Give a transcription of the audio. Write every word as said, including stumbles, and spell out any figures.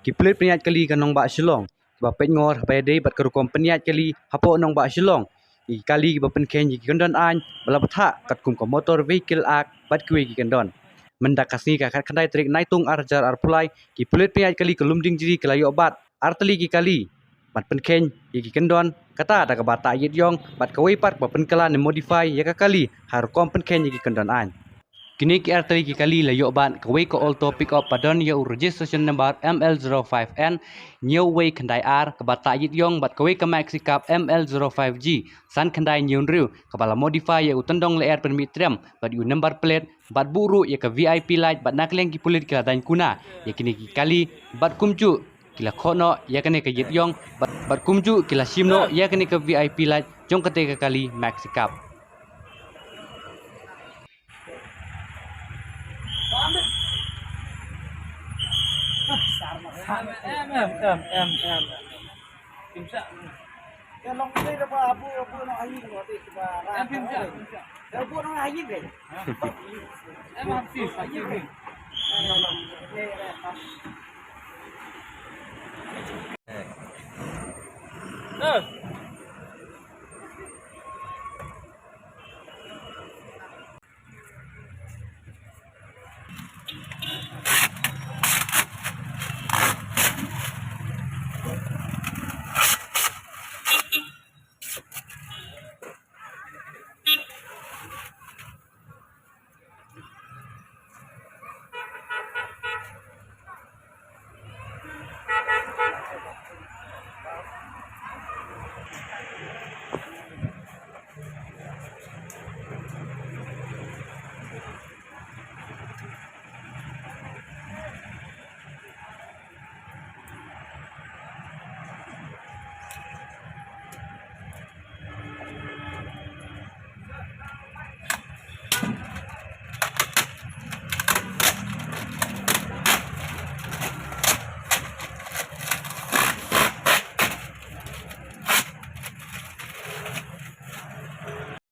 Ki pulit pynïaid kali ka nongbah Shillong, kiba peit ngor haba ïadei bad ka rukom pynïaid kali hapoh nongbah Shillong, ïa ki kali kiba pynkheiñ ïa ki kyndon aiñ ba la bthah katkum ka Motor Vehicle Act bad kiwei ki kyndon. Mynta ka sngi ka khatkhyndai tarik Naitung ar hajar arphew lai, ki pulit pynïaid kali ka Lumdiengjri ki la ïoh bat artylli ki kali ban pynkheiñ ïa ki kyndon, kata da kaba tah ïit ïong bad kawei pat ba pynkylla ne modify ïa ka kali ha rukom pynkheiñ ïa ki kyndon aiñ. Kine ki artylli ki kali la ïoh bat, kawei ka Alto pickup ba don ïa u registration number M L zero five N hynñiew wei khyndai ar kaba tah ïit ïong, bad kawei ka Maxi Cab M L zero five G san khyndai hynñiew hynriew kaba la modify ïa u tyndong lyer pynmih triem bad ïa u number plate, bad buh ruh ïa ka V I P light, bad na ka liang ki pulit ki la daiñ kuna ïa kine ki kali, bad kumjuh ki la khoh noh ïa kane ka ïit ïong, bad, bad kumjuh ki la shim noh ïa kane ka V I P light jong kata ka kali Maxi Cab.